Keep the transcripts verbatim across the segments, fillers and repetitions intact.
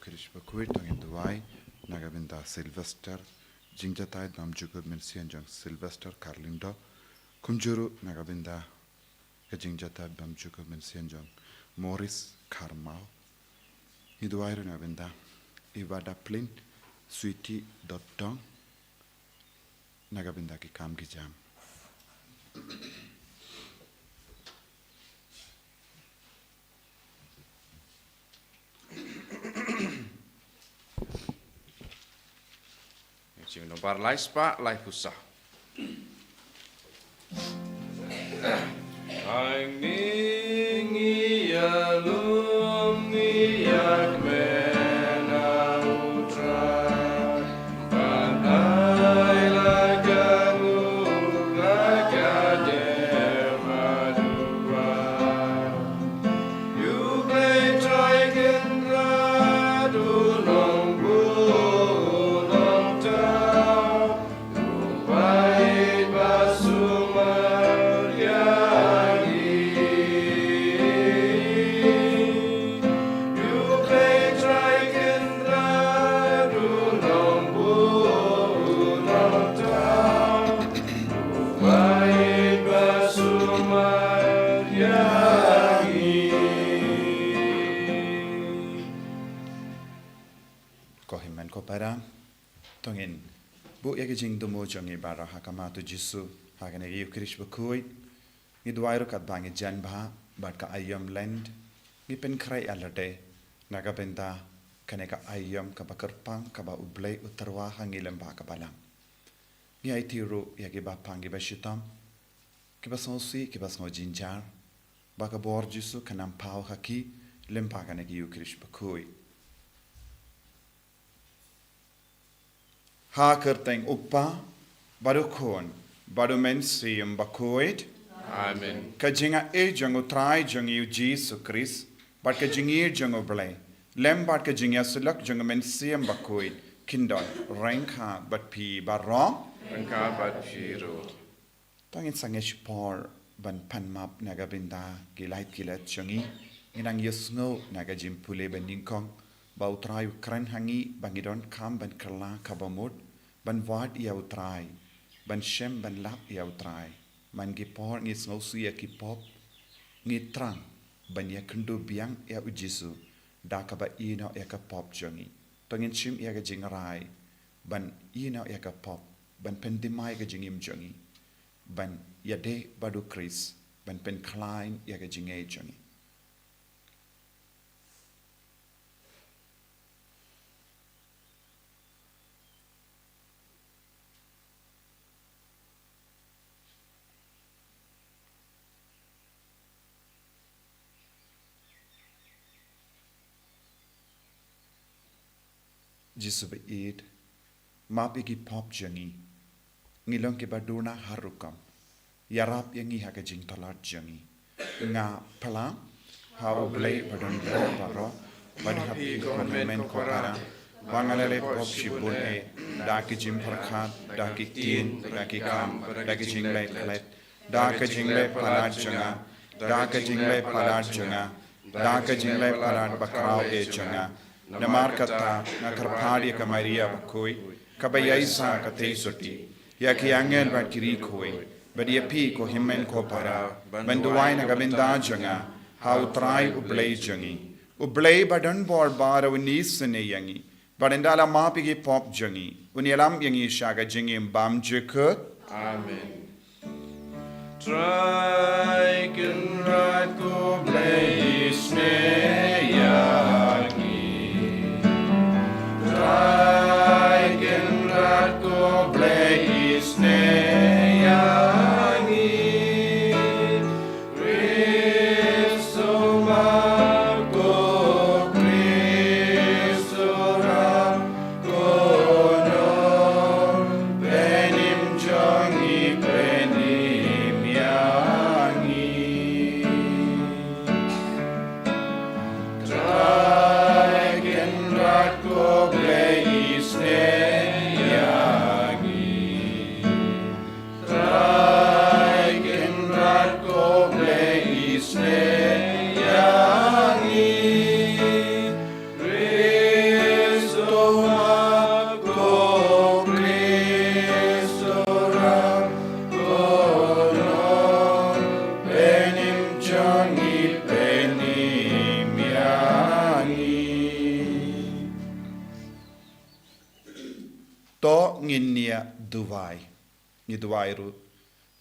Khrist bakhuid, to ngin duwai na ka bynta Sylvester, jingjatai bymjukut mynsiem jong Sylvester Kharlyngdoh, kumjuh ruh na ka bynta ka jingjatai bymjukut mynsiem jong Morris Kharmaw. Ngi duwai ruh na ka bynta Ivada Plin, Sweety Doddong, na ka bynta ki kam ki jam. Jingno bar lai spah lai pusa. Ang ning ïalum ïa kmen a u Trai. Ban ai la ka nguh la ka dem haduh. U Blei Trai Kynrad u long buh u long thaw, u bait ba sumar ïa ngi. U Blei Trai Kynrad u long buh u long thaw, u bait ba sumar ïa ngi. Ko hynmen ko para, to ngin buh ïa ki jingthmu jong ngi baroh ha khmat u Jisu ha kane ka Ïukharist bakhuid. Ngi duwai ruh katba ngi jan bha bad ka aïom Lent, ngi pynkhreh ïa lade na ka bynta kane ka aïom kaba kyrpang kaba U Blei u tyrwa ha ngi lem bad ka balang. Ngi aiti ruh ïa kiba pang kiba shitom, kiba sngewsih kiba sngewjynjar, ba ka bor Jisu kan nang paw ha ki lem bad kane ka Ïukharist bakhuid. Ha kyrteng U Kpa bad U Khun bad U Mynsiem Bakhuid. Amen. Ka jingaiei jong U Trai jong ngi U Jisu Khrist bad ka jingïeit jong U Blei lem bad ka jingïasyllok jong U Mynsiem Bakhuid kin don ryngkat bad phi baroh. Ryngkat bad phi ruh. To ngin sangeh shipor ban pan map na ka bynta ki lait ki lait jong ngi. Ngin nang ïohsngew na ka jingpule ba nyngkong ba U Trai u kren ha ngi ba ngi donkam ban kylla kaba mut ban wad ïa U Trai, ban shem ban lap ïa U Trai. Man ki por ngi sngewsih ïa ki pop, ngi thrang ban ïakynduh biang ïa U Jisu da kaba ïehnoh ïa ka pop jong ngi. To ngin shim ïa ka jingrai ban ïehnoh ïa ka pop, ban pyndima ïa ka jingim jong ngi, ban ïadei bad U Khrist, ban pynkhlaiñ ïa ka jingngeit jong ngi. Jisu ba ïeit, map ïa ki pop jong ngi. Ngi long kiba duna har rukom. Ïarap ïa ngi ha ka jingtlot jong ngi. Nga phla ha U Blei ba don bor baroh, bad ha phi ko hynmen ko para, ba nga la leh pop shibun eh, da ki jingpyrkhat, da ki ktien, da ki kam, da ki jingleh klet, da ka jingleh palat jong nga, da ka jingleh palat jong nga, da ka jingleh palat bakhraw eh jong nga. Namar kata nga kyrpad ïa ka Maria bakhuid, kaba ïaisah katei shuti, ïa ki angel bad ki riewkhuid, bad ïa phi ko hynmen ko para, ban duwai na ka bynta jong nga ha U Trai U Blei jong ngi. U Blei ba don bor baroh un isynei ïa ngi, bad ynda la map ïa ki pop jong ngi, un ïalam ïa ngi sha ka jingim bymjukut. Amen. Trai Kynrad ko Blei isynei ïa ngi. Trai Kynrad ko Blei isynei ïa ngi. Khrist u map ko, Khrist u rap ko, nongpynim jong ngi pynim ïa ngi. Trai Kynrad ko Blei To ngin ïa duwai. Ngi duwai ruh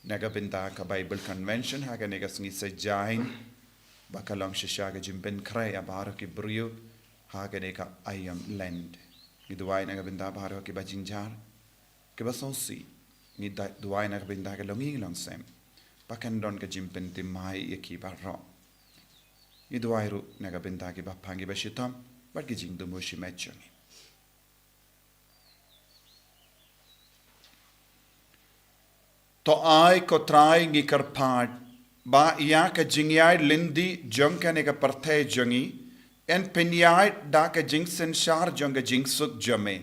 na ka bynta ka Bible Convention ha kane ka sngi Saitjaiñ, ba ka long shisha ka jingpynkhreh ïa baroh ki briew ha kane ka aïom Lent. Ngi duwai na ka bynta baroh kiba jynjar, kiba sngewsih. Ngi da-, duwai na ka bynta ka longïing longsem, ba kan don ka jingpynthymmai ïa ki baroh. Ngi duwai ruh na ka bynta kiba pang kiba shitom bad ki jingthmu shimet jong ngi. To ai, ko Trai, ngi kyrpad ba ïa ka jingïaid lynti jong kane ka pyrthei jong ngi, yn pynïaid da ka jingsynshar jong ka jingsuk jong me,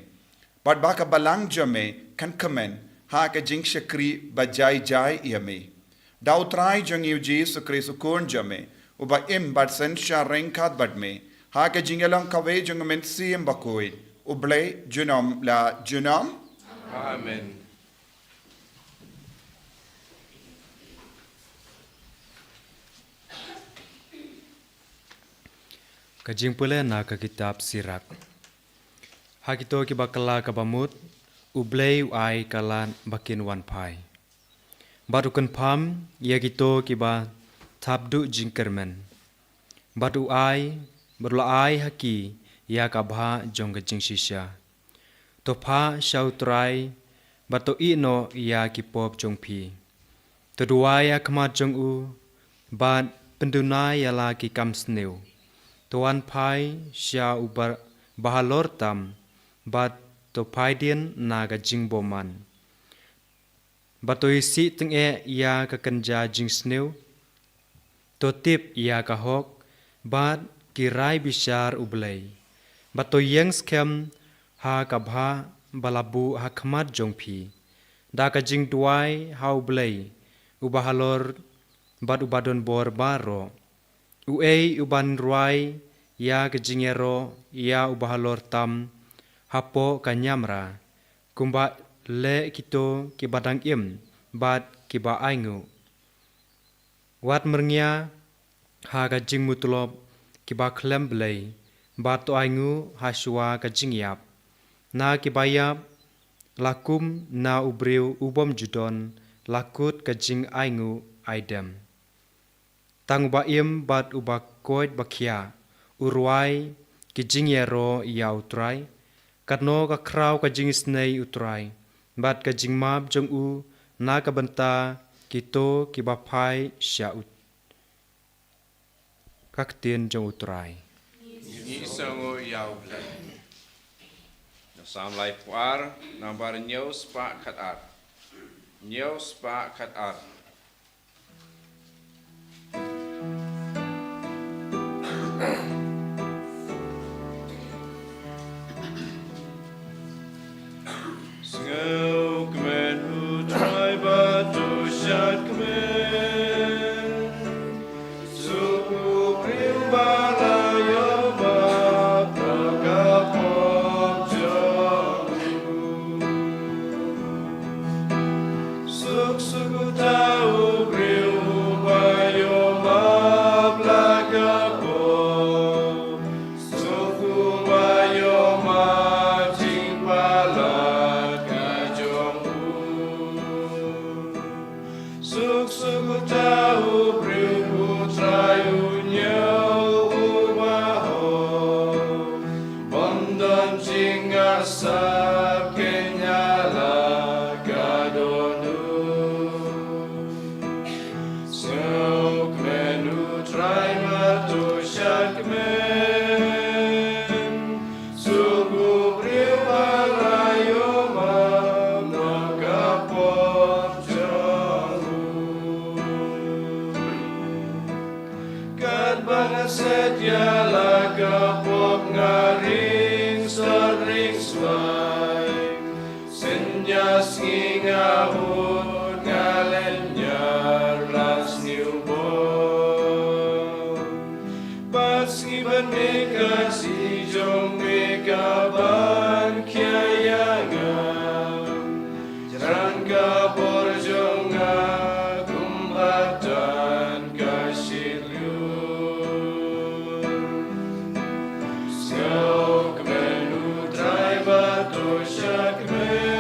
bad ba ka balang jong me kan kmen ha ka jingshakri ba jai jai ïa me. Da u Trai jong ngi u Jisu Khrist u Khun jong me, uba im bad synshar ryngkat bad me ha ka jingïalong kawei jong u Mynsiem Bakhuid, U Blei junom la junom. Amen. Ka jingpule na ka kitab Sirak. Ha kito kiba kylla kaba mut, U Blei u ai ka lad ba kin wan phai, bad u kynpham ïa kito kiba thap duh jingkyrmen, bad u ai, bad u la ai ha ki ïa ka bhah jong ka jingshisha. To phah sha u Trai, bad to ïeh noh ïa ki pop jong phi. To duwai ha khmat jong u, bad pynduna ïa la ki kam sniew. To wan phai sha u ba-, bahalor tam, bad to phai dien na ka jingbymman. Bad to isih tyngeh ïa ka kynja jingsniew. To tip ïa ka hok, bad ki rai bishar U Blei. Bad to ïeng skhem ha ka bhah ba la buh ha khmat jong phi, da ka jingduwai ha U Blei, uba halor bad uba don bor baroh. Uei uban rwai ïa ka jingïaroh ïa uba halor tam hapoh ka ñiamra, kumba leh kito kiba dang im bad kiba ainguh? Wat myrngia ha ka jingmutlop kiba khlem blei, bad to ainguh ha shuwa ka jingïap. Na kiba ïap la kum na u briew u bym ju don, la kut ka jingainguh aidem. Tang uba im bad uba koit ba khiah u rwai ki jingïaroh ïa u Trai. Katno ka khraw ka jingisynei u Trai, bad ka jingmap jong u na ka bynta kito kiba phai sha u. Ka ktien jong u Trai. Ngi sngew ïa u Blei. Na Salm laiphew ar, nambar hynñiew spah khatar. Hynñiew spah khatar. Sngewkmen u Trai bad to shad kmen. Suk u briew ba la ïoh map na ka pop jong u. Suk, suk uta u briew uba ïoh map la ka pop. Suk uba ïoh map jingpalat ka jong u. Suk, suk uta u briew u Trai u ñiew uba hok. Bym don jingïasap kynja la ka don u. Sngewkmen u Trai bad to shad kmen. Suk u briew ba la ïoh map na ka pop jong u. Katba nga set ïa la ka pop nga ring sot ring swai. Synñia sngi nga hud nga lynñiar la sniew bor. Bad sngi ban mih ka sngi jong me ka ban khia ïa nga. Thrang ka bor jong nga kumba tan ka shiliang. Sngewkmen u Trai bad to shad kmen.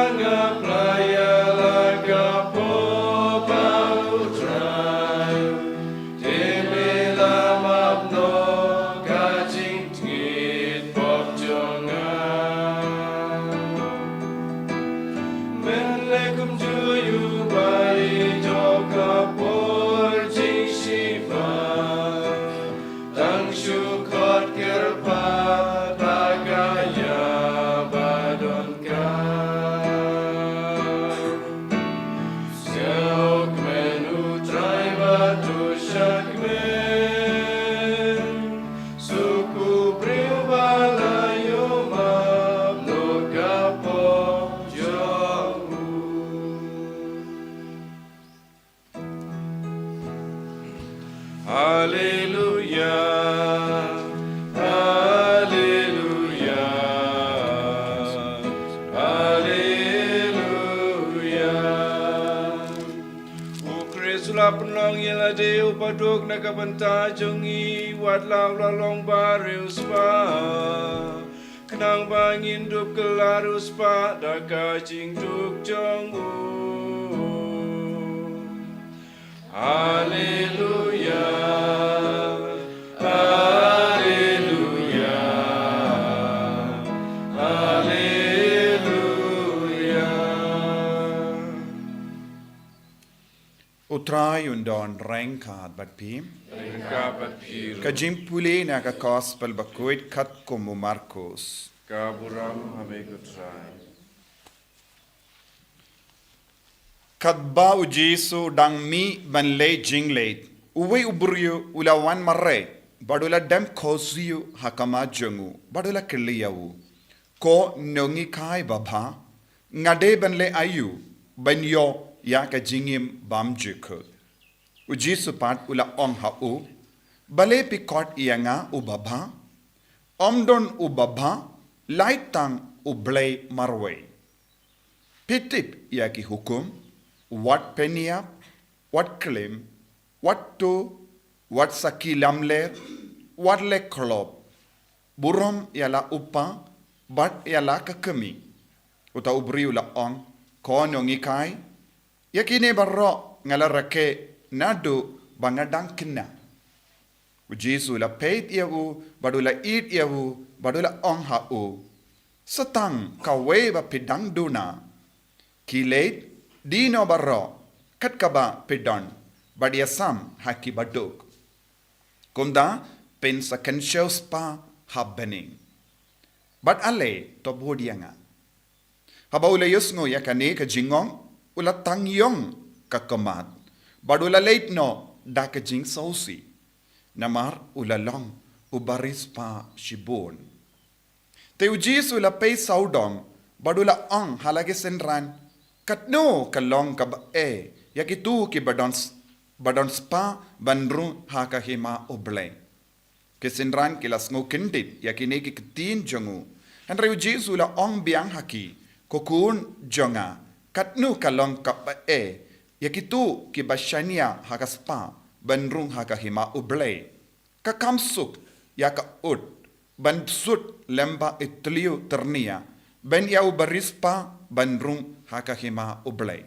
Nga pla ïa la ka pop, ah, U Trai. Te me la map noh ka jingtngit pop jong nga. Men leh kumjuh ïa u ba ïoh ka por jingshitom. Tang shu khot kyrpad ha ka ïa ba donkam. Sngewkmen U Trai bad to shakmen. Suk u briew ba la ïoh map noh ka pop jong u. Haleluya, haleluya, haleluya. U Khrist u la pynlong ïa lade u baduk na ka bynta jong ngi, wat la u la long bariewspah. Khnang ba ngin dup kylla riewspah da ka jingduk jong u. Haleluya, haleluya, haleluya. U Trai un don ryngkat bad phi. Ryngkat bad phi ruh. Ka jingpule na ka Gospel bakhuid katkum u Markos. Ka burom ha me ko Trai. Katba u Jisu u dang mih ban leit jingleit, uwei u briew u la wan mareh bad u la dem khohsiew ha khmat jong u bad u la kylli ïa u, Ko nonghikai babha, nga dei ban leh aïu ban ïoh ïa ka jingim bymjukut? U Jisu pat u la ong ha u, Balei phi khot ïa nga u babha? Ym don u babha, lait tang U Blei marwei. Phi tip ïa ki hukum: Wat pynïap, wat klim, wat tuh, wat sakhi lamler, wat leh khlop, burom ïa la u kpa bad ïa la ka kmie. Uta u briew u la ong, Ko nonghikai, ïa kine baroh nga la rakhe naduh ba nga dang khynnah. U Jisu u la peit ïa u bad u la ïeit ïa u bad u la ong ha u, Sa tang kawei ba phi dang duna. Khie leit, die noh baroh kat kaba phi don bad ïasam ha ki baduk. Kumta phin sa kynshew spah ha bneng. Bad ale to bud ïa nga. Haba u la ïohsngew ïa kane ka jingong, u la tang ïong ka khmat bad u la leit noh da ka jingsngewsih, namar u la long u bariewspah shibun. Te u Jisu u la peit sawdong bad u la ong ha la ki synran, Katno ka long kaba eh ïa kito kiba don s-, ba don spah ban rung ha ka hima U Blei! Ki synran ki la sngew kyndit ïa kine ki ktien jong u. Hynrei u Jisu u la ong biang ha ki, Ko khun jong nga, katno ka long kaba eh ïa kito kiba shaniah ha ka spah ban rung ha ka hima U Blei! Ka kham suk ïa ka ut ban sut lyngba i thliew tyrnia, ban ïa u bariewspah ban rung ha ka hima U Blei.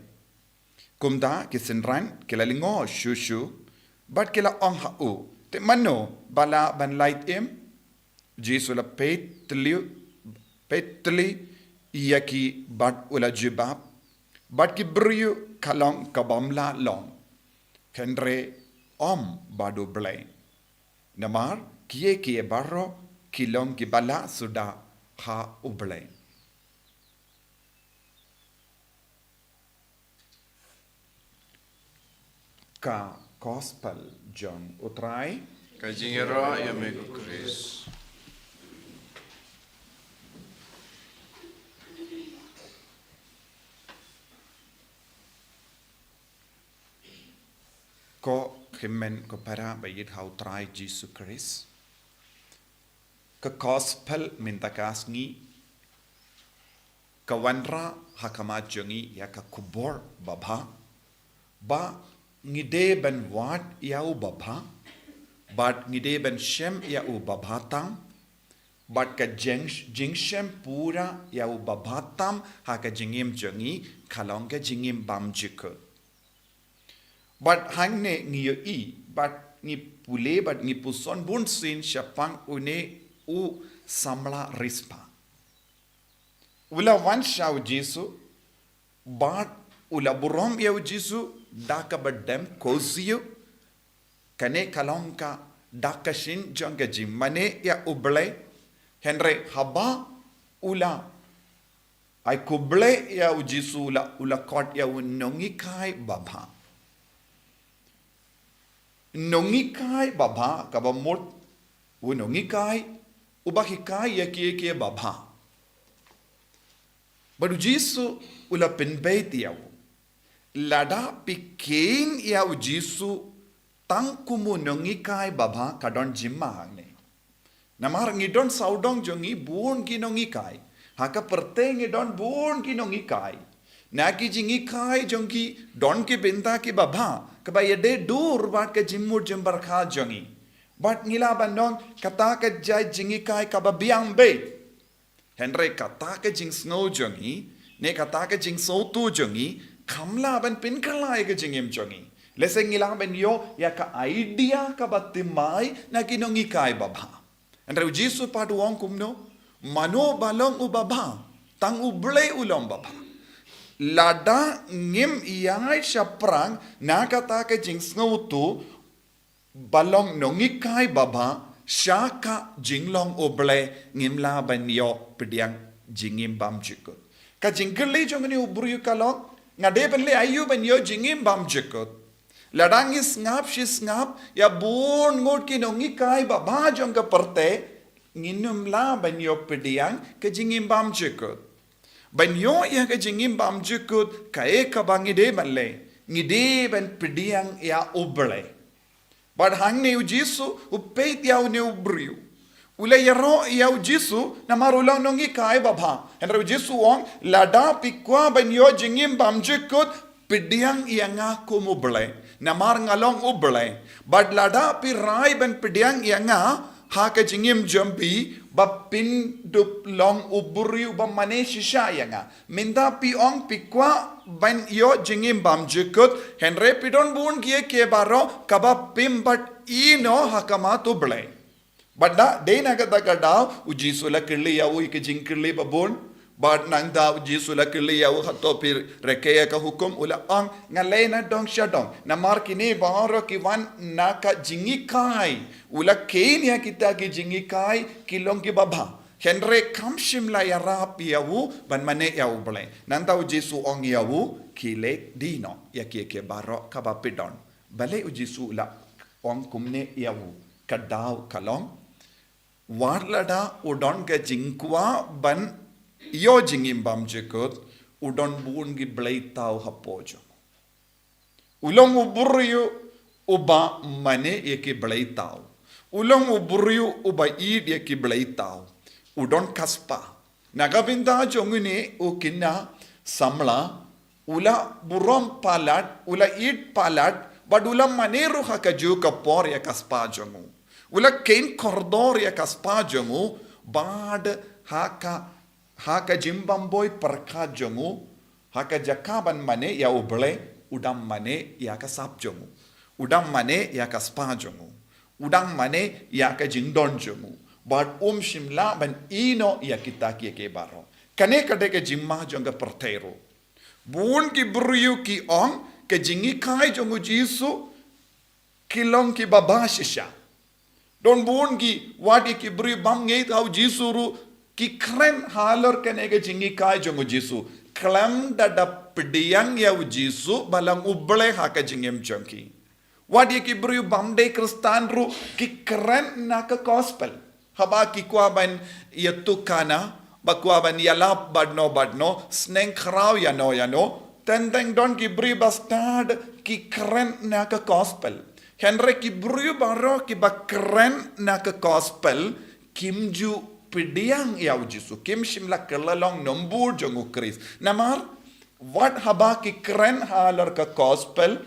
Kumta ki synran ki la lyngngoh shuh shuh bad ki la ong ha u, Te mano ba lah ban lait im? U Jisu u la peit thliew, peit thliew ïa ki bad u la jubab, Bad ki briew ka long ka bym lah long, hynrei ym bad U Blei. Namar kiei kiei baroh ki long kiba lah suda ha U Blei. Ka Gospel jong U Trai. Ka jingïaroh ïa me ko Khrist. Ko hynmen ko para ba ïeit ha U Trai Jisu Khrist. Ka Gospel mynta ka sngi ka wanrah ha khmat jong ngi ïa ka khubor babha ba ngi dei ban wad ïa u babha bad ngi dei ban shem ïa u babha tam. Bad ka jing-, jingshem pura ïa u babha tam ha ka jingim jong ngi ka long ka jingim bymjukut. Bad hangne ngi ïohi, bad ngi pule, bad ngi puson bunsien shaphang une u samla riewspah. U la wan sha u Jisu, bad u la burom ïa u Jisu da kaba dem khublei. Kane ka long ka dak ka shin jong ka jingmane ïa U Blei. Hynrei haba u la ai khublei ïa u Jisu, u la, u la khot ïa u nonghikai babha. Nonghikai babha, kaba mut u nonghikai uba hikai ïa kiei kiei babha. Bad u Jisu u la pynbeit ïa u. Lada phi kheiñ ïa u Jisu tang kum u nonghikai babha, ka don jingma hangne. Namar ngi don sawdong jong ngi bun ki nonghikai. Ha ka pyrthei ngi don bun ki nonghikai. Na ki jinghikai jong ki don ki bynta ki babha, kaba ïadei dur bad ka jingmut jingpyrkhat jong ngi. Bad ngi lah ban ong kata ka jait jinghikai kaba biang beit. Hynrei kata ka jingsngew jong ngi, ne kata ka jingsngewthuh jong ngi, kam lah ban pynkylla ïa ka jingim jong ngi. Lehse ngi lah ban ïoh ïa ka idea kaba thymmai na ki nonghikai babha. Hynrei u Jisu pat u ong kumno, mano ba long u babha, tang U Blei u long babha. Lada ngim ïaid shaphrang na kata ka jingsngewthuh ba long nonghikai babha sha ka jinglong U Blei, ngim lah ban ïoh pdiang jingim bymjukut. Ka jingkylli jong une u briew ka long, nga dei ban leh aïu ban ïoh jingim bymjukut? Lada ngi sngap shi sngap ïa bun ngut ki nonghikai babha jong ka pyrthei, ngin ym lah ban ïoh pdiang ka jingim bymjukut. Ban ïoh ïa ka jingim bymjukut, kaei kaba ngi dei ban leh? Ngi dei ban pdiang ïa U Blei. Bad hangne u Jisu u peit ïa une u briew. U la ïaroh ïa u Jisu namar u long nonghikai babha. Hynrei u Jisu u ong, lada phi kwah ban ïoh jingim bymjukut, pdiang ïa nga kum U Blei. Namar nga long U Blei. Bad lada phi rai ban pdiang ïa nga ha ka jingim jong phi, ba phin dup long u briew ba mane shisha ïa nga. Mynta phi ong phi kwah ban ïoh jingim bymjukut, hynrei phi don bun kiei kiei baroh kaba phim pat ïehnoh ha khmat U Blei. Bad da dei na kata ka daw u Jisu u la kylli ïa u ïa ki jingkylli ba bun. Bad nangta u Jisu u la kylli ïa u, hato phi rakhe ïa ka hukum? U la ong, nga leh nadong shadong. Namar kine baroh ki wan na ka jinghikai. U la kheiñ ïa kita ki jinghikai ki long ki babha. Hynrei kam shym la ïarap ïa u ban mane ïa U Blei. Nangta u Jisu u ong ïa u, khie leit die noh ïa kiei kiei baroh kaba phi don. Balei u Jisu u la ong kumne ïa u? Ka daw ka long, wat lada u don ka jingkwah ban ïoh jingim bymjukut, u don bun ki blei thaw hapoh jong u. U long u briew uba mane ïa ki blei thaw. U long u briew uba ïeit ïa ki blei thaw. U don ka spah. Na ka bynta jong une u khynnah samla, u la burom palat, u la ïeit palat, bad u la mane ruh ha kajuh ka por ïa ka spah jong u. U la kheiñ kordor ïa ka spah jong u, bad ha ka, ha ka jingbymhok pyrkhat jong u, ha ka jaka ban mane ïa U Blei, u dang mane ïa ka sap jong u. U dang mane ïa ka spah jong u. U dang mane ïa ka jingdon jong u. Bad um shym lah ban ïehnoh ïa kita kiei kiei baroh. Kane ka dei ka jingma jong ka pyrthei ruh. Bun ki briew ki ong ka jinghikai jong u Jisu ki long ki babha shisha. Don bun ki, wat ïa ki briew bym ngeit ha u Jisu ruh ki kren halor kane ka jinghikai jong u Jisu. Khlem da dep pdiang ïa u Jisu ba long U Blei ha ka jingim jong ki. Wat ïa ki briew bym dei Khristan ruh ki kren na ka gospel. Haba ki kwah ban ïathuhkhana, ba kwah ban ïalap badno badno, sneng khraw ïano ïano, teng teng don ki briew ba stad ki kren na ka gospel. Hynrei ki briew baroh kiba kren na ka gospel, kim ju pdiang ïa u Jisu, kim shym la kylla long nongbud jong u Khrist. Namar wat haba ki kren halor ka gospel,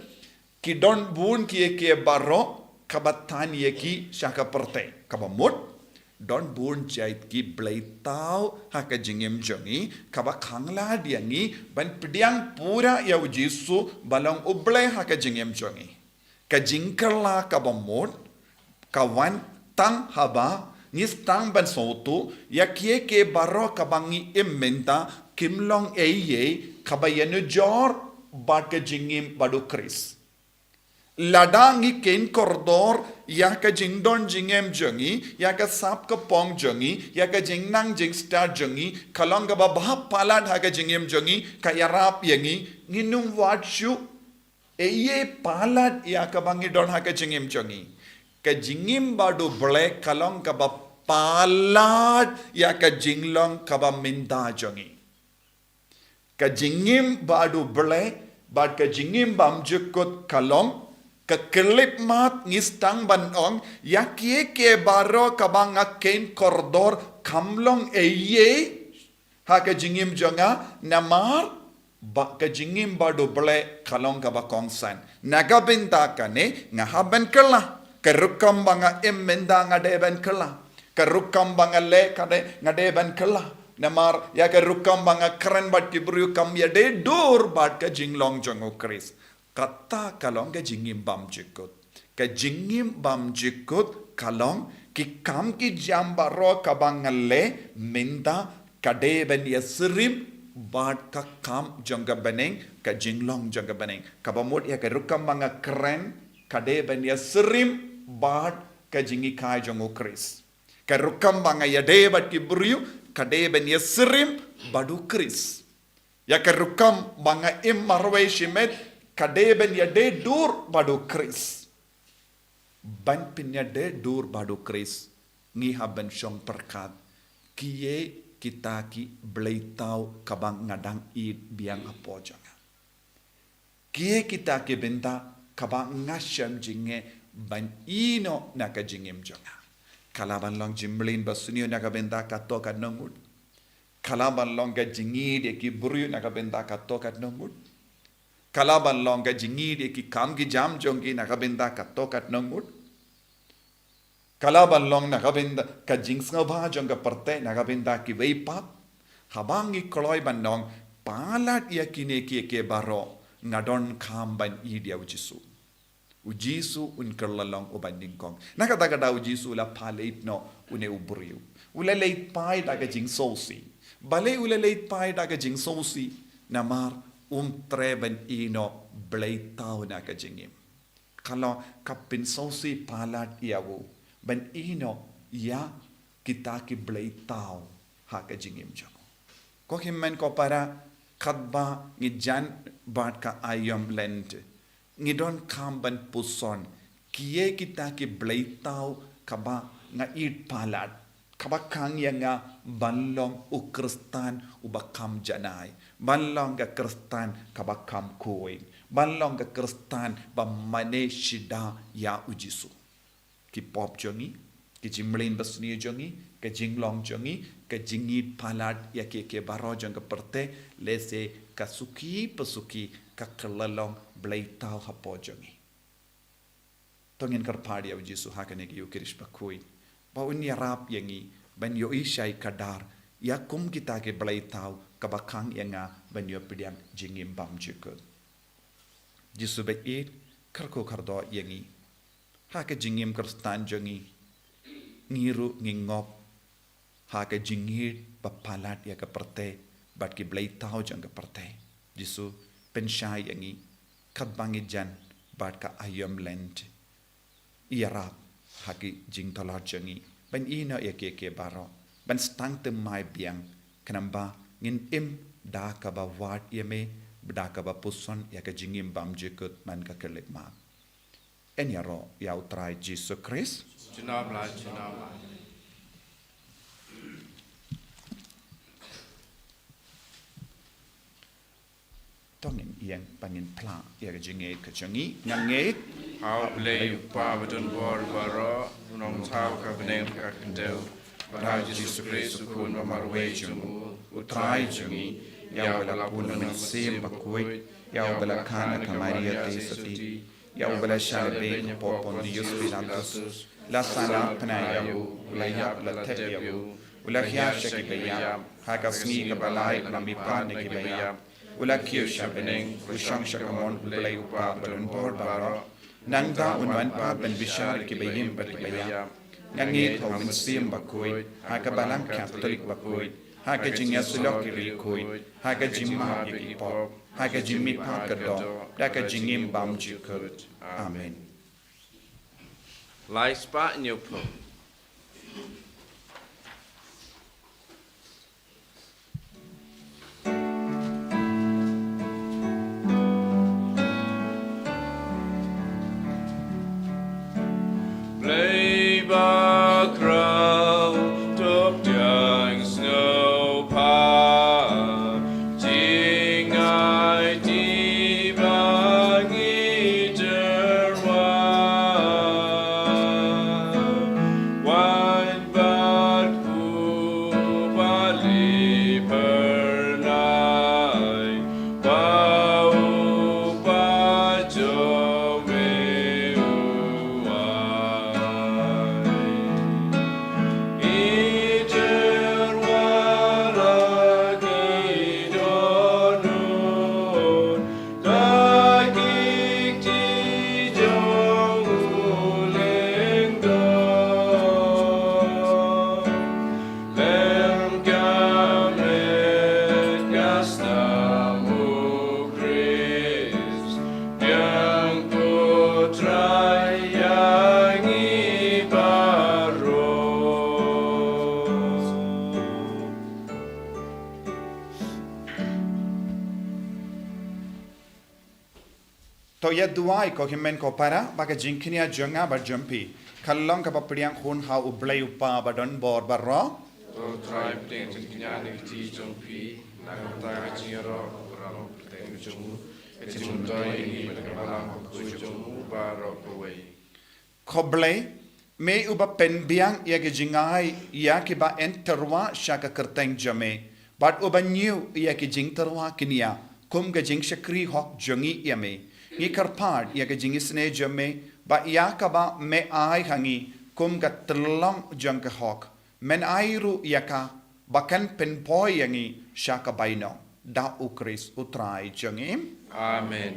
ki don bun kiei kiei baroh kaba thaiñ ïa ki sha ka pyrthei. Kaba mut, Don bun jait ki bleitaw ha ka jingim jong ngi, kaba khanglad ïa ngi ban pdiang pura ïa u Jisu ba long U Blei ha ka jingim jong ngi. Ka jingkylla kaba mut ka wan tang haba ngi sdang ban sngewthuh ïa kiei kiei baroh kaba ngi im mynta kim long ei ei kaba ïanujor bad ka jingim bad U Khrist. Lada ngi khein kordor ïa ka jingdon jingem jong ngi, ïa ka sap ka pong jong ngi, ïa ka jingnang jingstad jong ngi ka long kaba bha palat ha ka jingim jong ngi, ka ïarap ïa ngi, ngin ym wad shuh ei ei palat ïa kaba ngi don ha ka jingim jong ngi. Ka jingim bad U Blei ka long kaba palat ïa ka jinglong kaba mynta jong ngi. Ka jingim bad U Blei bad ka jingim bymjukut ka long ka khyllipmat. Ngi sdang ban ong ïa kiei kiei baroh kaba nga khein kordor kam long ei ei ha ka jingim jong nga, namar ba ka jingim bad U Blei ka long kaba kongsan. Na ka bynta kane nga hap ban kylla. Ka rukom ba nga im mynta nga dei ban kylla. Ka rukom ba nga leh ka dei, nga dei ban kylla. Namar ïa ka rukom ba nga kren bad ki briew kam ïadei dur bad ka jinglong jong U Khrist. Kata ka long ka jingim bymjukut. Ka jingim bymjukut ka long ki kam ki jam baroh kaba nga leh mynta ka dei ban ïasyriem bad ka kam jong ka bneng, ka jinglong jong ka bneng. Kaba mut ïa ka rukom ba nga kren ka dei ban ïasyriem bad ka jinghikai jong U Khrist. Ka rukom ba nga ïadei bad ki briew ka dei ban ïasyriem bad U Khrist. Ïa ka rukom ba nga im marwei shimet ka dei ban ïadei dur bad U Khrist. Ban pynïadei dur bad U Khrist ngi hap ban shong pyrkhat kiei kita ki bleitaw kaba nga dang ïeit biang hapoh jong nga. Kiei kita ki bynta kaba nga shem jingeh ban ïehnoh na ka jingim jong nga. Ka lah ban long jingmlien ba sniew na ka bynta katto katno ngut. Ka lah ban long ka jingïeit ïa ki briew na ka bynta katto katno ngut. Ka lah ban long ka jingïeit ïa ki kam ki jam jong ki na ka bynta katto katno ngut. Ka lah ban long na ka bynta ka jingsngewbha jong ka pyrthei na ka bynta kiwei pat. Haba ngi kloi ban ong palat ïa kine kiei kiei baroh nga donkam ban ïeit ïa U Jisu. U Jisu un kylla long uba nyngkong. Na kata ka daw U Jisu u la pynleit noh une u briew. U la leit phai da ka jingsngewsih. Balei u la leit phai da ka jingsngewsih? Namar um treh ban ïehnoh bleitaw na ka jingim. Ka long ka pynsngewsih palat ïa u ban ïehnoh ïa kita ki bleitaw ha ka jingim jong u. Ko hynmen ko para, katba ngi jan bad ka aïom Lent, ngi donkam ban puson kiei kita ki bleitaw kaba nga ïeit palat, kaba khang ïa nga ban long u Khristan uba kham janai, ban long ka Khristan kaba kham khuid, ban long ka Khristan ba mane shida ïa U Jisu. Ki pop jong ngi, ki jingmlien ba sniew jong ngi, ka jinglong jong ngi, ka jingïeit palat ïa kiei kiei baroh jong ka pyrthei, lehse ka suki pa suki ka kylla long bleitaw hapoh jong ngi. To ngin kyrpad ïa U Jisu ha kane ka Ïukharist bakhuid ba un ïarap ïa ngi ban ïohi shai kdar ïa kum kita ki bleitaw kaba khang ïa nga ban ïoh pdiang jingim bymjukut. Jisu baieit, kyrkhu kyrdoh ïa ngi ha ka jingim Khristan jong ngi. Ngi ruh ngi ngop ha ka jingïeit ba palat ïa ka pyrthei bad ki bleitaw jong ka pyrthei. Jisu, pynshai ïa ngi katba ngi jan bad ka aïom Lent. Ïarap ha ki jingtlot jong ngi ban ïehnoh ïa kiei kiei baroh, ban sdang thymmai biang, khnang ba ngin im da kaba wad ïa me, da kaba puson ïa ka jingim bymjukut man ka khyllipmat. Yn ïaroh ïa U Trai Jisu Khrist. Junom la, junom la. To ngin ïeng ba ngin phla ïa ka jingngeit ka jong ngi. Nga ngeit ha U Blei U Kpa badonbor baroh, U Nongthaw ka bneng ka khyndew, bad ha U Jisu Khrist U Khun ba marwei jong u, U Trai jong ngi, ïa uba la pun na ka mynsiem bakhuid, ïa uba la kha na ka Maria Theisotti, ïa uba la shah lehbeiñ hapoh Pontius Pilatus, La sahnarphna ïa u, u la ïap, la thep ïa u, u la khia sha ki ba ïap, ha ka sngi kaba lai u la mihpat na ki ba ïap, u la kiew sha bneng, u shong sha ka mon U Blei U Kpa badonbor baroh. Nangta un wan pat ban bishar ïa ki ba im bad ki ba ïap. Nga ngeit ha U Mynsiem Bakhuid, ha ka Balang Katholik bakhuid, ha ka jingïasyllok ki riewkhuid, ha ka jingmap ïa ki pop, ha ka jingmihpat ka doh, da ka jingim bymjukut. Amen. Lai spah hynñiew phew. Blei bakhraw, to pdiang sngewbha, jingaiti ba ngi tyrwa. Wan bad u ba li phyrnai, ba u ba jong me u ai. Ngi tyrwa la ki dohnud, da ki kti jong u lyngdoh. Lem ka met ka stam u Khrist, biang ko Trai ïa ngi baroh. To ïa duwai ko hynmen ko para, ba ka jingkñia jong nga bad jong phi kan long kaba pdiang hun ha U Blei U Kpa badonbor baroh. To Trai pdiang jingkñia na ki kti jong phi, na ka bynta ka jingïaroh baroh pyrthei jong u, ka jingmyntoi ïa ngi bad ka balang bakhuid jong u baroh kawei. Ko Blei, me uba pynbiang ïa ki jingai ïa kiba ïeng tyrwa sha ka kyrteng jong me, bad uba ñiew ïa ki jingtyrwa kñia kum ka jingshakri hok jong ngi ïa me. Ngi kyrpad ïa ka jingisynei jong me, ba ïa kaba me ai ha ngi kum ka tyllong jong ka hok, men ai ruh ïa ka ba kan pynpoi ïa ngi sha ka bainong. Da U Khrist U Trai jong ngi. Amen.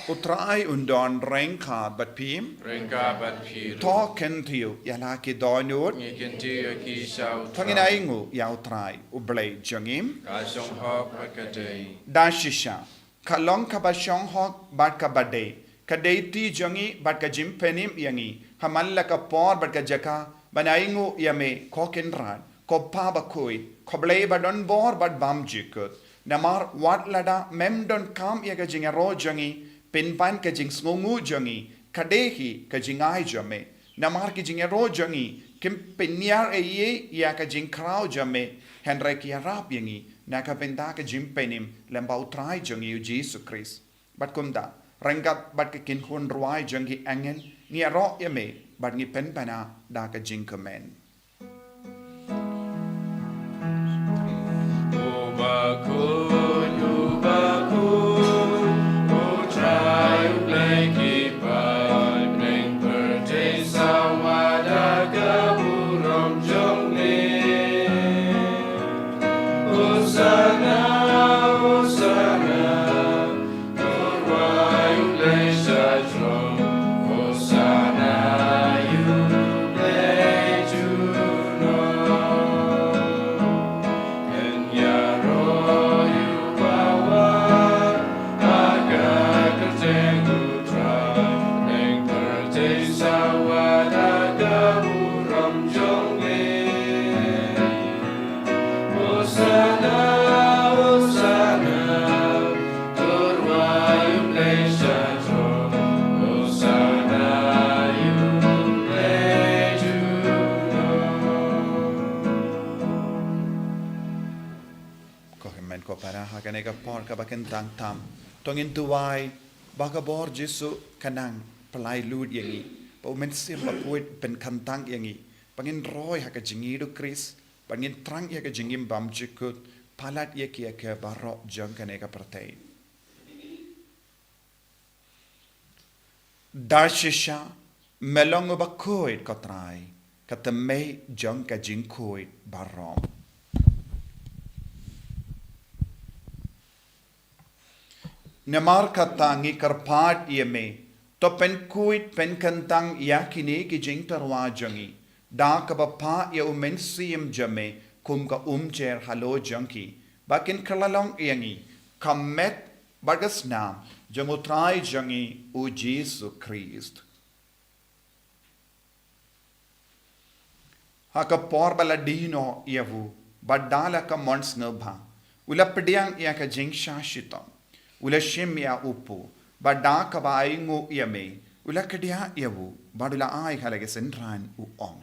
U Trai un don ryngkat bad phi. Ryngkat bad phi ruh. To kyntiew ïa la ki dohnud. Ngi kyntiew ïa ki sha U Trai. To ngin ainguh ïa U Trai U Blei jong ngi. Ka shong hok bad ka dei. Da shisha, ka long kaba shong hok bad kaba dei, ka dei kti jong ngi bad ka jingpynim ïa ngi ha man la ka por bad ka jaka ban ainguh ïa me, ko Kynrad, ko Pa Bakhuid, ko Blei badonbor bad bymjukut. Namar wat lada mem donkam ïa ka jingïaroh jong ngi, pynban ka jingsngewnguh jong ngi ka dei hi ka jingai jong me. Namar ki jingïaroh jong ngi kim pynïar ei ei ïa ka jingkhraw jong me, hynrei ki ïarap ïa ngi na ka bynta ka jingpynim lyngba U Trai jong ngi U Jisu Khrist. Bad kumta, ryngkat bad ka kynhun rwai jong ki angel, ngi ïaroh ïa me bad ngi pynbna da ka jingkmen. U bakhuid, u bakhuid, U Trai U Blei ki paidbah, bneng pyrthei sawa da ka burom jong me. Hosana, Hosana, to rwai U Blei sha jrong. Hosana ïa U Blei junom. Yn ïaroh ïa u ba wan ha ka kyrteng U Trai, bneng pyrthei sawa da ka burom jong me. Hosana, Hosana, to rwai U Blei sha jrong. Hosana ïa U Blei junom. Ko hynmen ko para, ha kane ka por kaba kyntang tam, to ngin duwai ba ka bor Jisu kan nang pynlait lut ïa ngi, ba U Mynsiem Bakhuid pynkyntang ïa ngi, ba ngin roi ha ka jingïeit U Khrist, ba ngin thrang ïa ka jingim bymjukut palat ïa kiei kiei baroh jong kane ka pyrthei. Da shisha, me long uba khuid ko Trai, ka tymmen jong ka jingkhuid baroh. Namar kata ngi kyrpad ïa me, to pynkhuid pynkyntang ïa kine ki jingtyrwa jong ngi, da kaba phah ïa u Mynsiem jong me kum ka umjer halor jong ki, ba kin kylla long ïa ngi ka met bad ka snam jong u Trai jong ngi u Jisu Khrist. Ha ka por ba la die noh ïa u, bad da la ka mon sngewbha, u la pdiang ïa ka jingshah shitom, u la shim ïa u pud, bad da kaba ainguh ïa me, u la kdiah ïa u, bad u la ai ha la ki synran, u ong: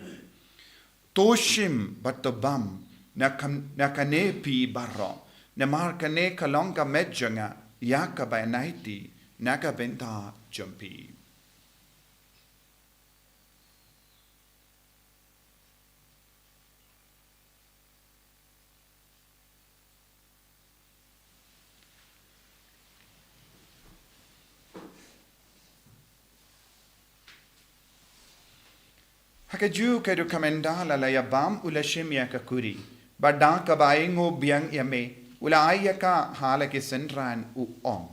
To shim bad to bam na kan, na kane phi baroh, namar kane ka long ka met jong nga ïa kaba aiti na ka bynta jong phi. Ha kajuh ka duk ka mynta la la ïa bam u la shim ïa ka kuri, bad da kaba ainguh biang ïa me, u la ai ïa ka ha la ki synran, u ong: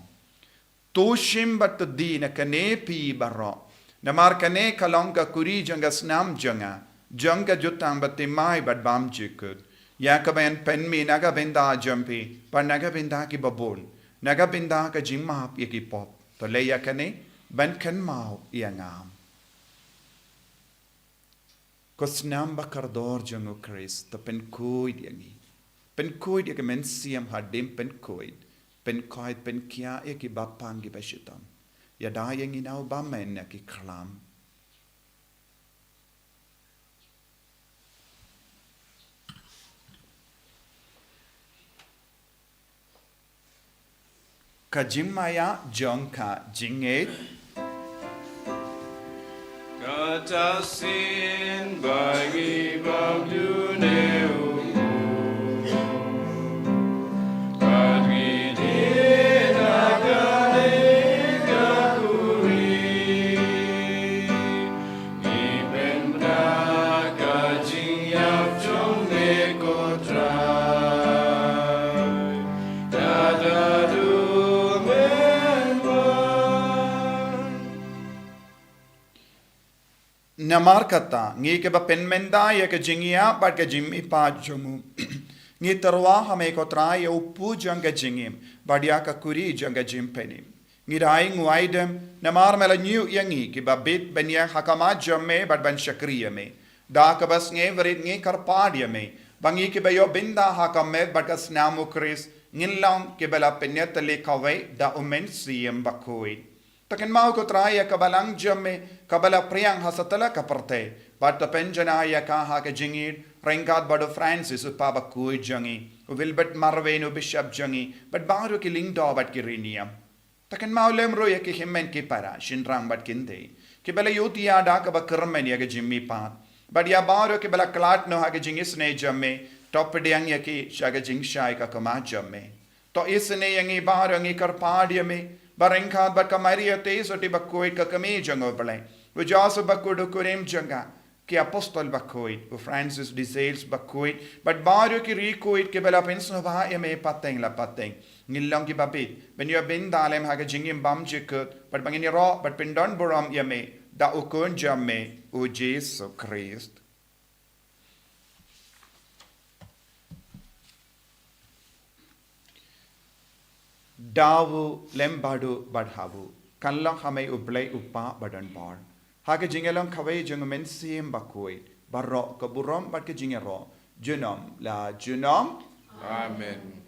To shim bad to die na kane phi baroh, namar kane ka long ka kuri jong ka snam jong nga, jong ka jutang bathymmai bad bymjukut, ïa kaba yn pynmih na ka bynta jong phi bad na ka bynta kiba bun, na ka bynta ka jingmap ïa ki pop. To leh ïa kane ban kynmaw ïa nga. Ko snam ba kordor jong u Khrist, to pynkhuid ïa ngi. Pynkhuid ïa ka Mynsiem hadien pynkhuid, pynkhuid pynkhiah ïa kiba pang kiba shitom. Ïada ïa ngi na u bymman na ki khlam. Ka jingmaïa jong ka jingngeit. Kata sien ba ngi bam dune u, bad ngi die na kane ka kuri. Ngi pynbna ka jingïap jong me ko Trai, da da du men wan. Namar kata, ngi kiba pynmynta ïa ka jingïap bad ka jingmihpat jong u, ngi tyrwa ha me ko Trai ïa u pud jong ka jingim, bad ïa ka kuri jong ka jingpynim. Ngi da ainguh aidem, namar me la ñiew ïa ngi kiba bit ban ïeng ha khmat jong me bad ban shakri ïa me. Da kaba sngewrit ngi kyrpad ïa me, ba ngi kiba ïoh bynta ha ka met bad ka snam u Khrist, ngin long kiba la pynïatylli kawei da u Mynsiem Bakhuid. To kynmaw ko Trai ïa ka balang jong me, kaba la phriang ha satlak ka pyrthei, bad to pynjanai ïa ka ha ka jingïeid, ryngkat bad u Francis u Papa Bakhuid jong ngi, u Wilbert Marwein u Bishop jong ngi, bad baroh ki lyngdoh bad ki riewniam. To kynmaw lem ruh ïa ki hynmen ki para, shynrang bad kynthei, kiba la ïohthiah da kaba kyrmen ïa ka jingmihpat, bad ïa baroh kiba la khlad noh ha ka jingisynei jong me, to pdiang ïa ki sha ka jingshai ka khmat jong me. To isynei ïa ngi baroh, ngi kyrpad ïa me, ba ryngkat bad ka Maria Theisotti Bakhuid ka kmie jong u Blei, u Joseph Bakhuid u kurim jong ka, ki Apostol Bakhuid, u Francis de Sales Bakhuid, bad baroh ki riewkhuid kiba la pynsngewbha ïa me pateng la pateng, ngin long kiba bit ban ïoh bynta lem ha ka jingim bymjukut, bad ba ngin ïaroh bad pyndonburom ïa me da u Khun jong me, u Jisu Khrist. Da u lem bad u bad ha u, kan long ha me u Blei u Kpa badonbor, ha ka jingïalong kawei jong u Mynsiem Bakhuid, baroh ka burom bad ka jingïaroh, junom la junom. Amen.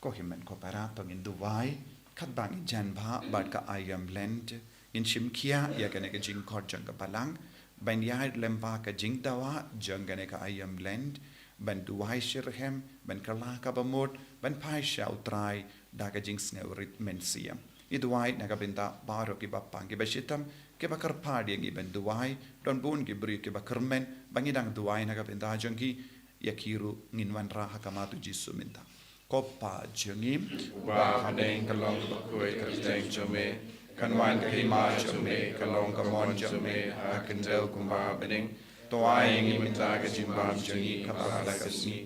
Ko hynmen ko para, to ngin duwai katba ngin jan bha bad ka aïom Lent. Ngin shim khia ïa kane ka jingkhot jong ka balang ban ïaid lem bad ka jingdawa jong kane ka aïom Lent, ban duwai shitrhem, ban kylla kaba mut, ban phai sha u Trai da ka jingsngewrit mynsiem. Ngi duwai na ka bynta baroh kiba pang kiba shitom, kiba kyrpad ïa ngi ban duwai, don bun ki briew kiba kyrmen ba ngi dang duwai na ka bynta jong ki. Ïa ki ruh ngin wanrah ha khmat u Jisu mynta. Ko Pa jong ngi uba ha bneng, ka long kaba khuid ka kyrteng jong me, kan wan ka hima jong me, ka long ka mon jong me ha kyndal kumba ha bneng. To ai ïa ngi mynta ka jingbam jong ngi kaba ha ka sngi,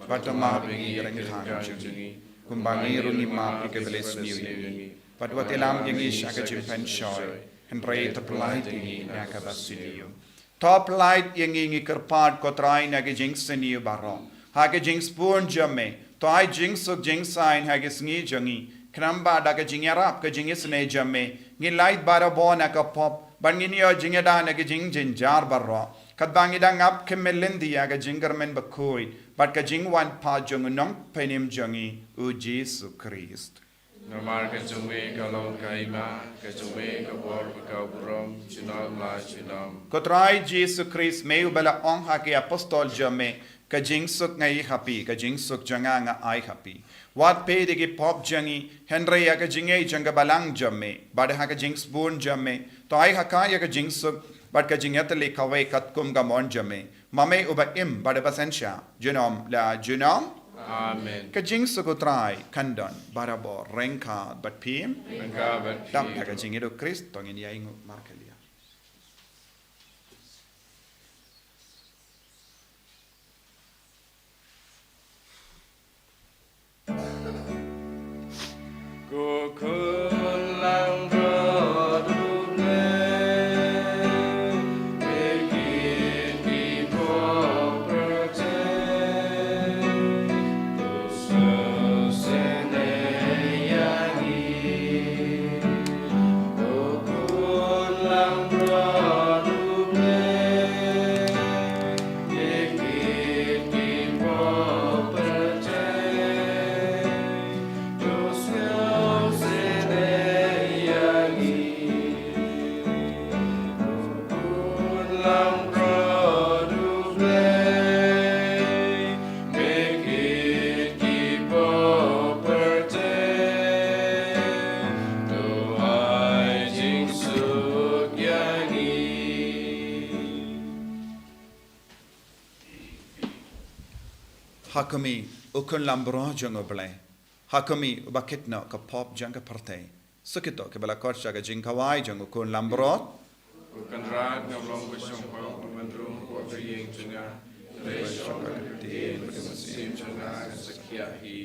bad to map ïa ngi ki ryngkang jong ngi, kumba ngi ruh ngi map ïa kiba leh sniew ïa ngi, bad wat ïalam ïa ngi sha ka jingpynshoi, hynrei to pyllait ïa ngi na kaba sniew. To pyllait ïa ngi, ngi kyrpad ko Trai, na ka jingsniew baroh, ha ka jingsbun jong me. To ai jingsuk jingsaiñ ha ka sngi jong ngi, khnang ba da ka jingïarap ka jingisynei jong me, ngin lait barabor na ka pop, bad ngin ïoh jingïada na ka jingjynjar baroh, katba ngi dang ap khmih lynti ïa ka jingkyrmen bakhuid bad ka jingwan pat jong u Nongpynim jong ngi, u Jisu Khrist. Namar ka jong me ka long ka hima, ka jong me ka bor bad ka burom, junom la junom. Ko Trai Jisu Khrist, me uba la ong ha ki apostol jong me, ka jingsuk nga ai ha phi, ka jingsuk jong nga nga ai ha phi. Wat peit ïa ki pop jong ngi, hynrei ïa ka jingngeit jong ka balang jong me, bad ha ka jingsbun jong me, to ai ha ka ïa ka jingsuk bad ka jingïatylli kawei katkum ka mon jong me, ma me uba im bad uba synshar junom la junom. Amen. Ka jingsuk u Trai kan don barabor ryngkat bad phi. Ryngkat bad phi. Dap da ka jingïeit u Khrist to ngin ïainguh markylliang. Ko khun langbrot U Blei, phi kit ki pop pyrthei, to sngewsynei ïa ngi. Ko khun langbrot U Blei, Ha khmih, u khun langbrot jong U Blei. Ha khmih, uba kit noh ka pop jong ka pyrthei. Sa kito kiba la khot sha ka jingkhawai jong u khun langbrot. Ko Kynrad, ngam long ba shong pang, ban rung hapoh ka ïing jong nga, hynrei shong ha ka ktien bad ka mynsiem jong nga kan sa khiah hi.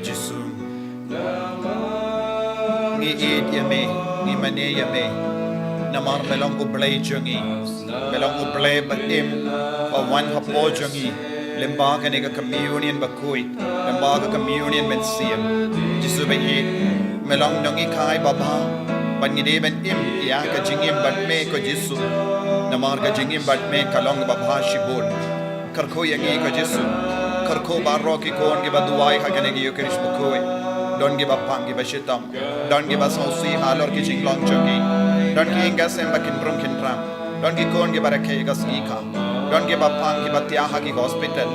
Jisu, ngi ïeit ïa me, ngi mane ïa me. Namar me long U Blei jong ngi. Me long U Blei ba im, ba wan hapoh jong ngi. Lyngba kane ka communion bakhuid, lyngba ka communion mynsiem. Jisu ba ïeit, me long nonghikai babha. Ban ngi dei ban im ïa ka jingim bad me ko Jisu. Namar ka jingim bad me ka long babha shibun. Kyrkhu ïa ngi ko Jisu. Kyrkhu baroh ki khun kiba duwai ha kane ka Eucharist bakhuid. Don kiba pang kiba shitom. Don kiba sngewsih halor ki jinglong jong ki. Don ki ïing ki sem ba kin brum kin ram. Don ki khun kiba rakhe ka sngi ka. Don kiba pang kiba thiah ha ki hospital.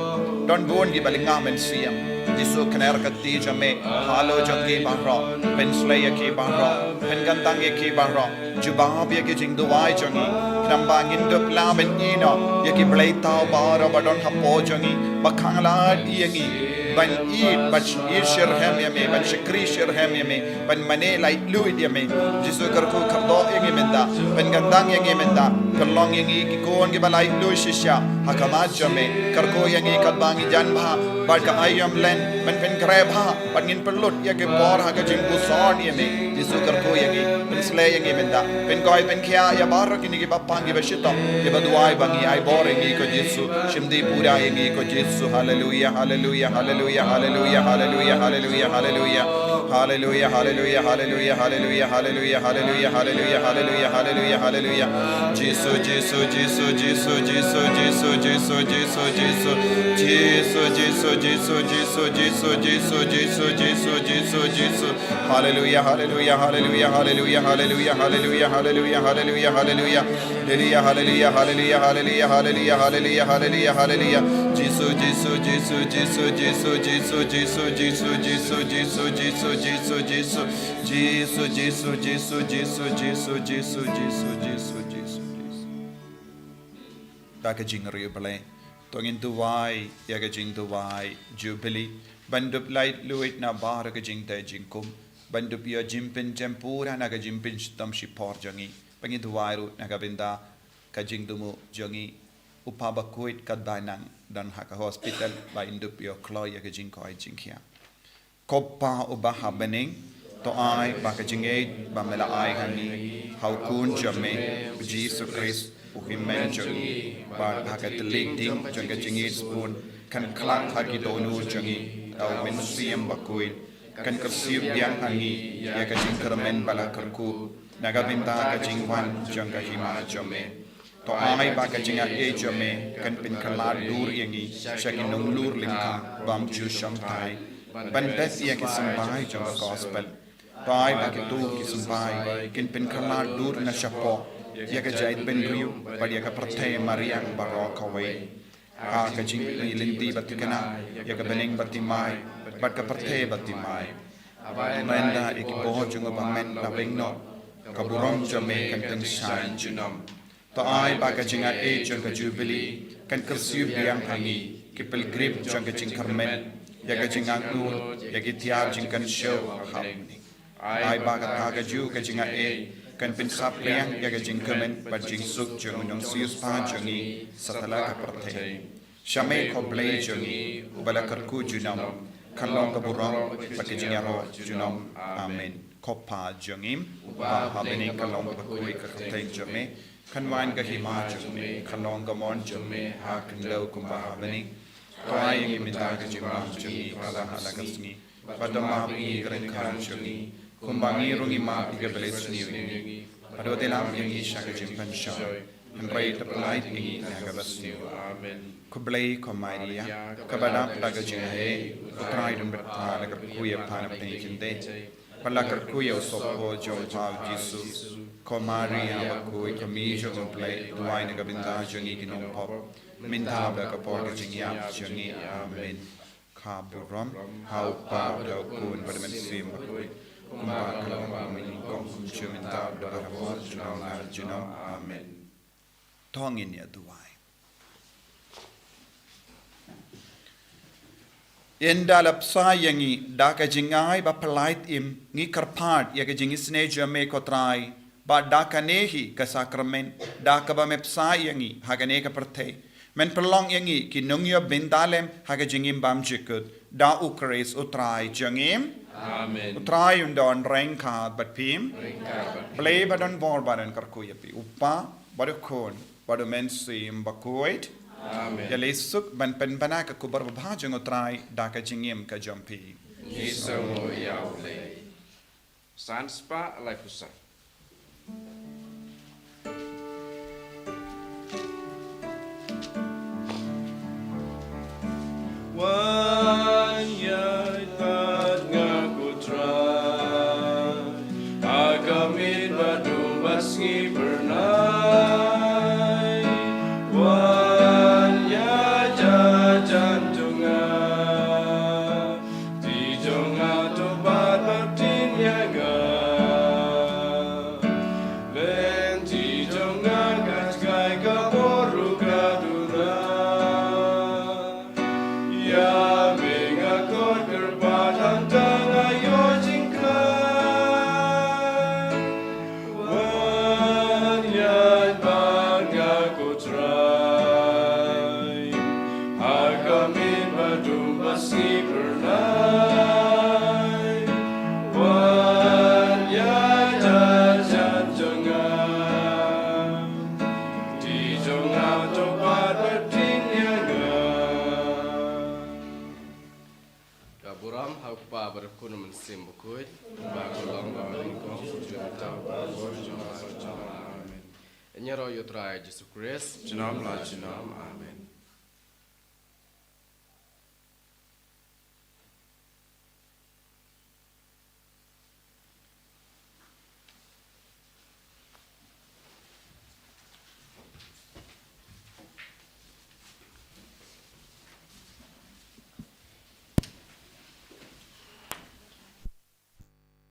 Don bun kiba lynga mynsiem. Jisu kner ka kti jong me halor jong ki baroh. Pynsleh ïa ki baroh. Pynkyntang ïa ki baroh. Jubab ïa ki jingduwai jong ngi. Khnang ba ngin dup lah ban ïehnoh ïa ki blei thaw baroh ba don hapoh jong ngi. Ba khang lad ïa ngi ban ïeit, ban ïeit shitrhem ïa me, ban shakri shitrhem ïa me, ban mane laitluid ïa me. Jisu kyrkhu kyrdoh ïa ngi mynta, pynkyntang ïa ngi mynta. Kyllon ïa ngi ki khun kiba laitluid shisha ha khmat jong me. Kyrkhu ïa ngi katba ngi jan bha bad ka aïom len, ban pynkhreh bha. Bad ngin pynlut ïa ki por ha ka jingpuson ïa me. Jisu kyrkhu ïa ngi, pynsleh ïa ngi mynta. Pynkhiah, pynkhiah ïa baroh kine kiba pang kiba shitom, kiba duwai ba ngi ai bor ïa ngi ko Jisu. Shim dih pura ïa ngi ko Jisu. Haleluia, haleluia, haleluia, haleluia, haleluia, haleluia, haleluia. Haleluia, haleluia, haleluia, haleluia, haleluia, haleluia, haleluia, haleluia, haleluia. Jisu, Jisu, Jisu, Jisu, Jisu, Jisu, Jisu, Jisu, Jisu. Jisu, Jisu, Jisu, Jisu, Jisu, Jisu, Jisu, Jisu, Jisu, Jisu. Haleluia, haleluia, haleluia, haleluia, haleluia, haleluia, haleluia, haleluia, haleluia. Haleluia, haleluia, haleluia, haleluia, haleluia, haleluia, haleluia, haleluia. Jisu, Jisu, Jisu, Jisu, Jisu, Jisu, Jisu, Jisu, Jisu, Jisu, Jisu, Jisu, Jisu. Jisu, Jisu, Jisu, Jisu, Jisu, Jisu, Jisu, Jisu, Jisu. Da ka jingriewblei, to ngin duwai ïa ka jingduwai Jubili, ban dup laitluid na baroh ka jingtei jingkhum, ban dup ïoh jingpynjem pura na ka jingpynshitom shipor jong ngi. Ba ngin duwai ruh na ka bynta ka jingthmu jong ngi, u pa bakhuid katba nang don ha ka hospital, ba in dup ïoh kloi ïa ka jingkoit jingkhiah. Ko Pa uba ha bneng, to ai ba ka jingngeit ba me la ai ha ngi ha u Khun jong me, u Jisu Khrist, u Hynmen jong ngi, bad ha ka tlik ding jong ka jingngeit sbun, kan khlad ha ki dohnud jong ngi da u Mynsiem Bakhuid, kan kyrsiew biang ha ngi ïa ka jingkyrmen ba la kyrkhu na ka bynta ka jingwan jong ka Hima jong me. To ai ba ka jingaiei jong me kan pynkhlad dur ïa ngi sha ki nonglur lyngkha bym ju shongthait ban bet ïa ki symbai jong ka gospel. To ai ba kito ki symbai kin pynkhlad dur na shapoh ïa ka jaitbynriew bad ïa ka pyrthei mariang baroh kawei. Ha ka jingïaleit ba thikna ïa ka bneng ba thymmai bad ka pyrthei ba thymmai. Haba ynda ïa ki bor jong u ba men la weng noh, ka burom jong me kan tyngshaiñ junom. To ai ba ka jingaiei jong ka Jubili kan kyrsiew biang ha ngi, ki pilgrim jong ka jingkyrmen, ïa ka jingangnud ïa ki tiar jingkynshew ha khmat. Ai ba kata ka juh ka jingaiei kan pynsaphriang ïa ka jingkmen bad jingsuk jong u Nongsiewspah jong ngi satlak ka pyrthei. Sha me ko Blei jong ngi, uba la kyrkhu junom, kan long ka burom bad ka jingïaroh junom. Amen. Ko Pa jong ngi uba ha bneng, kan long bakhuid ka kyrteng jong me, kan wan ka hima jong me, kan long ka mon jong me ha khyndew kumba ha bneng. To ai ïa ngi mynta ka jingbam jong ngi kaba ha la ka sngi. Bad to map ïa ngi ki ryngkat jong ngi, kumba ngi ruh ngi map ïa kiba leh sniew ïa ngi. Bad wat ïalam ïa ngi sha ka jingpynshoi, hynrei to pyllait ïa ngi na kaba sniew. Amen. Khublei ko Maria, kaba dap da ka jingaiei, u Trai u don bad pha, la kyrkhu ïa pha na pdeng ki khyndai, bad la kyrkhu ïa u sohphoh jong pha u Jisu. Ko Maria bakhuid, ko Mei jong u Blei, duwai na ka bynta jong ngi ki nongpop, mynta bad ha ka por ka jingïap jong ngi. Amen. Ka burom ha u Pa, bad ha u Khun, bad ha u Mynsiem Bakhuid, kumba ka long ha u nyngkong, kumjuh mynta, bad barabor, junom la junom. Amen. To ngin ïa duwai. Ynda la bsa ïa ngi da ka jingai ba pyllait im, ngi kyrpad ïa ka jingisynei jong me ko Trai, ba da kane hi ka sakramen, da kaba me bsa ïa ngi ha kane ka pyrthei, Men pynlong ïa ngi ki nongïoh bynta lem ha ka jingim bymjukut da U Khrist U Trai jong ngi. Amen. U Trai un don ryngkat bad phi. Ryngkat bad phi. Blei ba don bor ba don kyrkhu ïa phi, U Kpa bad U Khun bad U Mynsiem Bakhuid. Amen. Ïaleh suk ban pynbna ka khubor babha jong U Trai da ka jingim ka jong phi. Ngi sngewnguh ïa U Blei. San spah laiphew saw. Wan ïaid bad nga ko Trai, ha ka miet ba dum bad sngi phyrnai. Wan ïaid hajan jong nga, ti jong nga to pat baptin ïa nga. Lynti jong nga ka jngai ka bor ruh ka duna. Ïa me nga khot kyrpad hangta nga ïoh jingkhlaiñ. Wan ïaid bad nga ko Trai, ha ka miet ba dum bad sngi phyrnai. Wan ïaid hajan jong nga, ti jong nga to pat baptin ïa nga. Ka burom ha U Kpa bad U Khun, U Mynsiem Bakhuid, ba ka long ba nyngkong, shu jong ta ba bor jong ba jong. Amen. Ïaroh ïa U Trai Jisu Khrist. Junom la junom. Amen.